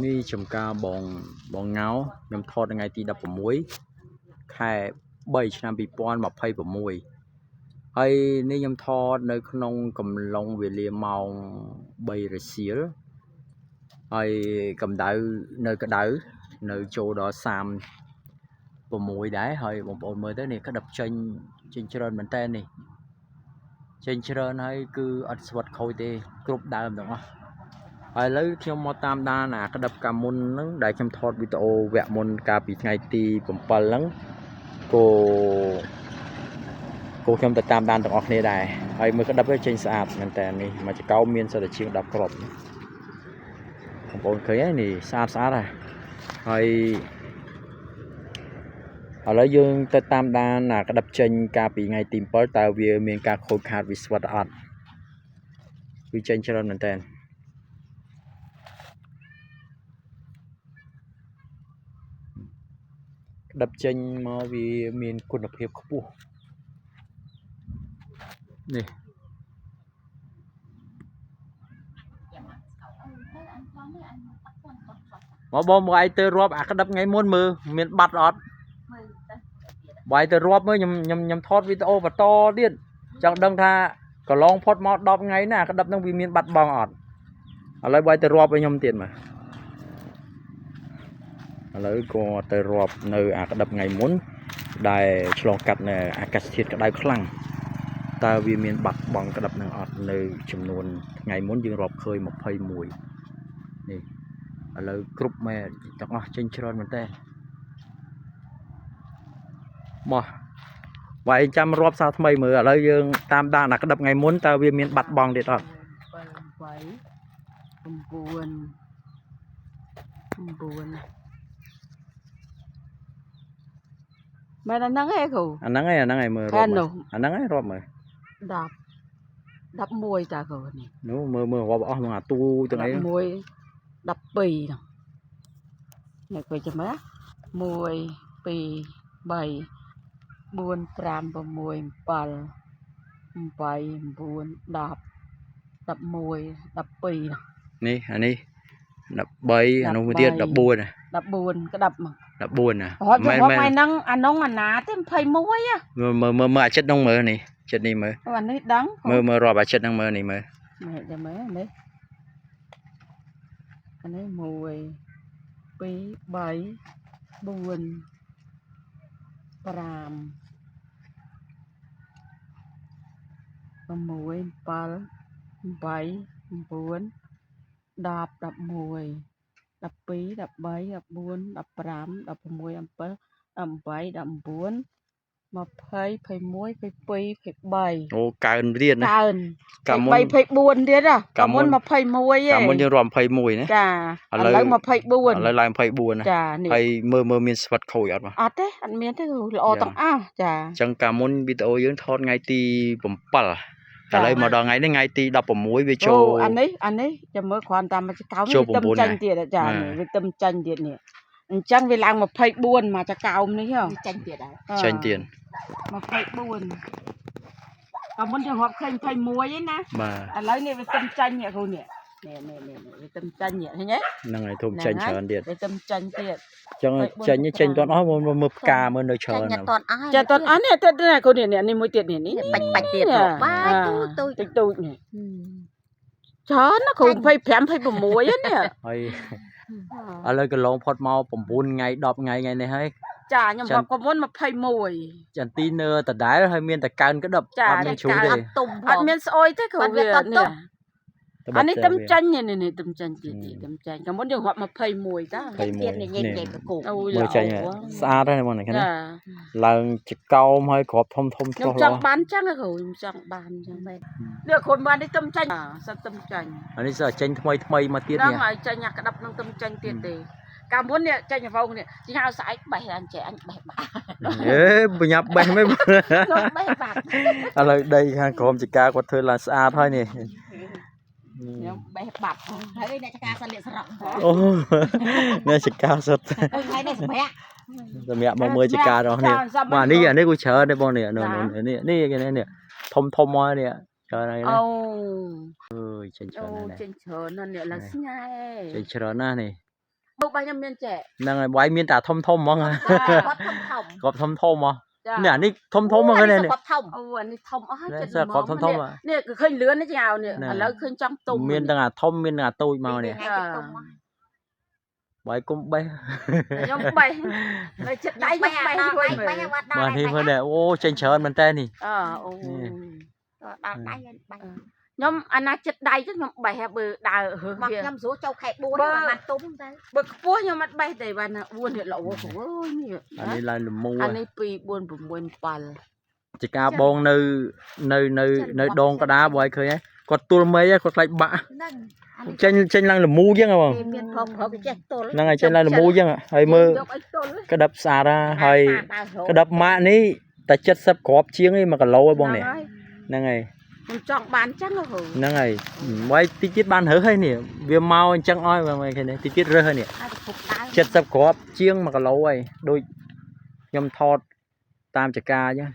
នេះចំការបងបងងោខ្ញុំថតថ្ងៃទី16ខែ3ឆ្នាំ2026ហើយនេះខ្ញុំថតនៅក្នុងកំឡុងវេលាម៉ោង3រសៀលហើយកម្ដៅនៅក្ដៅនៅចូលដល់36ដែរហើយបងប្អូនមើលទៅនេះក្តឹបចេញចេញច្រើនមែនតើនេះចេញច្រើនហើយគឺអត់ស្វិតខូចទេគ្រប់ដើមទាំងអស់ហើយឥឡូវខ្ញុំមកតាមដានអាក្តឹបកាមុនហ្នឹងដែលខ្ញុំថតវីដេអូវគ្គមុនកាលពីថ្ងៃទី7ហ្នឹងគោគោខ្ញុំទៅតាមដានទាំងអស់គ្នាដែរហើយមើលក្តឹបវាចេញស្អាតមែនតើនេះមួយចកោមានសិតតែជាង10គ្រាប់បងប្អូនឃើញហើយនេះស្អាតស្អាតហើយឥឡូវយើងទៅតាមដានអាក្តឹបចេញកាលពីថ្ងៃទី7តើវាមានការខូចខាតវាស្វិតអត់វាចេញច្រើនមែនតើក្តឹបចេញមកវាមានគុណភាពខ្ពស់នេះមកបងមកឯងទៅរាប់អាក្តឹបថ្ងៃមុនមើលមានបាត់អត់បើឯងទៅរាប់មើលខ្ញុំខ្ញុំខ្ញុំថតវីដេអូបន្តទៀតចង់ដឹងថាកន្លងផុតមក10ថ្ងៃណាអាក្តឹបហ្នឹងវាមានបាត់បង់អត់ឥឡូវបើឯងទៅរាប់ឲ្យខ្ញុំទៀតមើលឥឡូវក៏ទៅរាប់នៅអាក្តឹបថ្ងៃមុនដែលឆ្លងកាត់នៅអាកាសធាតុក្តៅខ្លាំងតើវាមានបាត់បង់ក្តឹបនឹងអត់នៅចំនួនថ្ងៃមុនយើងរាប់ឃើញ21នេះឥឡូវគ្រប់មែនទាំងអស់ចេញច្រើនមែនតើមកបើឯងចាំរាប់សារថ្មីមើលឥឡូវយើងតាមដានអាក្តឹបថ្ងៃមុនតើវាមានបាត់បង់ទៀតអត់ 7 8 9 9មែនអាហ្នឹងឯងគ្រូ អាហ្នឹងឯងអាហ្នឹងឯងមើលរាប់មើលអាហ្នឹងឯងរាប់មើល 10 11តាគ្រូនេះ នោះមើលមើលរាប់អស់មកអាទូទាំងអី 11 12ហ្នឹងនេះគ្រូចាំមើល1 2 3 4 5 6 7 8 9 10 11 12 នេះអានេះ13អានោះមួយទៀត14ណា 14ក្តាប់មក 14ណា រត់ទៅថ្ងៃហ្នឹងអានោះអាណាទេ21 មើលមើលមើលមើលអាចិត្តនោះមើលនេះចិត្តនេះមើល អានេះដឹង មើលមើលរាប់អាចិត្តហ្នឹងមើលនេះមើល មើលចាំមើលនេះអានេះ1 2 3 4 5 6 7 8 9 10 11 12 13 14 15 16 17 18 19 20 21 22 23 អូកើនទៀតណា កើន កាលមុន 23 24ទៀតហ៎កាលមុន21ឯង កាលមុនយើងរាប់21ណា ចាឥឡូវ24 ឥឡូវឡើង24ណា ចានេះ ហើយមើលមើលមានស្វិតខូចអត់បាទ អត់ទេអត់មានទេល្អទាំងអស់ចា អញ្ចឹងកាលមុនវីដេអូយើងថតថ្ងៃទី7ឥឡូវមកដល់ថ្ងៃនេះថ្ងៃទី16វាចូល អានេះអានេះចាំមើលគ្រាន់តែមកចកោមវាទឹមចាញ់ទៀតចាវាទឹមចាញ់ទៀតនេះអញ្ចឹងវាឡើង24មកចកោមនេះហ៎ ចាញ់ទៀតហើយ ចាញ់ទៀត 24កាលមុនយើងរាប់ឃើញ21ឯណា បាទ ឥឡូវនេះវាទឹមចាញ់នេះគ្រូនេះនេះនេះនេះវាទឹមចាញ់នេះឃើញទេ ហ្នឹងហើយធំចាញ់ច្រើនទៀត វាទឹមចាញ់ទៀត ចឹងចាញ់ចេញតន់អស់មើលផ្កាមើលនៅច្រើន ចាញ់តន់អស់ ចាតន់អស់នេះទៀតនេះគ្រូនេះនេះមួយទៀតនេះនេះ បាច់បាច់ទៀតបាយទូទូ ទូចទូចនេះច្រើនណាគ្រូ25 26នេះ ហើយឥឡូវកន្លងផុតមក9ថ្ងៃ10ថ្ងៃថ្ងៃនេះហើយ ចាខ្ញុំរាប់កុំមុន21 ចន្ទីនៅដដែលហើយមានតែកើនក្តឹបអត់មានជ្រុះទេ អត់ទុំ អត់មានស្អុយទេគ្រូវានេះអានេះទឹមចាញ់នេះនេះទឹមចាញ់ទៀតទឹមចាញ់កាលមុនយើងរាប់21តា ទៀតនេះញ៉ៃញ៉ៃកគោ មើលចាញ់ស្អាតហើយបងនេះណាឡើងចកោមហើយគ្រាប់ធំធំ ខ្ញុំចង់បានចឹងគ្រូខ្ញុំចង់បានចឹងមែននេះគ្រូបាននេះទឹមចាញ់សិតទឹមចាញ់ អានេះសិតចាញ់ថ្មីថ្មីមកទៀត នេះហ្នឹងហើយចាញ់អាក្តាប់នឹងទឹមចាញ់ទៀតទេកាលមុននេះចាញ់អវងនេះចាញ់ឲ្យស្អែកបេះអញចេះអញបេះបាក់ អេបញ្ញាប់បេះមិន បេះបាក់ ឥឡូវដីខាងក្រោមចកាគាត់ធ្វើឡើងស្អាតហើយនេះ ខ្ញុំបេះបាត់ ហើយអ្នកចកាសិនលាកស្រង់ អូអ្នកចកាសិត ថ្ងៃនេះសម្រាប់ សម្រាប់មកមើលចការបស់នេះបាទនេះអានេះគូច្រើនទេបងនេះនេះនេះគេនេះធំធំមកនេះច្រើនហើយណា អូ អើយចេញច្រើនណាស់ ចេញច្រើនណាស់នេះឡើងស្ញែ ចេញច្រើនណាស់នេះ បុករបស់ខ្ញុំមានចែក ហ្នឹងហើយបាយមានតែធំធំហ្មង គាត់ធំធំ គ្រាប់ធំធំហ្មង ចា នេះអានេះធំធំហ្មងនេះ គាត់ធំ អូអានេះធំអស់ហើយចិត្ត នេះគ្រាប់ធំធំ នេះគឺឃើញលឿននេះចៅនេះឥឡូវឃើញចង់ទុំ មានទាំងអាធំមានទាំងអាតូចមកនេះ ទុំមក បាយគុំបេះ ខ្ញុំបេះនៅចិត្តដៃខ្ញុំបេះរួច បេះវត្តដល់ បាទនេះមើលនេះអូចេញច្រើនមែនតើនេះ អអូ ដល់ដៃបេះ ខ្ញុំអាណាចិត្តដៃចឹងខ្ញុំបេះបើដើររើស មក វា ខ្ញុំស្រួលចូលខែ4បានទុំទៅ បើខ្ពស់ខ្ញុំអត់បេះទេបាទណា4នេះល្អអូយនេះ អានេះឡើងលមូ អានេះ2 4 6 7 ជាការបងនៅនៅនៅនៅដងក្តារបងឲ្យឃើញហ៎គាត់ទួលមេឃគាត់ខ្លាចបាក់ ហ្នឹង ចេញចេញឡើងលមូចឹងហ៎បង គេមានផងផងគេចេះទល់ ហ្នឹងហើយចេញឡើងលមូចឹងហើយមើល យកឲ្យទល់ ក្តាប់ស្អាតហើយក្តាប់ម៉ាក់នេះតែ70គ្រាប់ជាងឯង1គីឡូឯងបងនេះហ្នឹងហើយ ខ្ញុំចង់បានចឹងហ៎ ហ្នឹងហើយໄວតិចទៀតបានរើសហើយនេះវាមកអញ្ចឹងអស់បងឃើញទេតិចទៀតរើសហើយនេះ ហើយគ្រប់ដើម 70គ្រាប់ជាង1គីឡូហើយដូចខ្ញុំថតតាមចកាអញ្ចឹង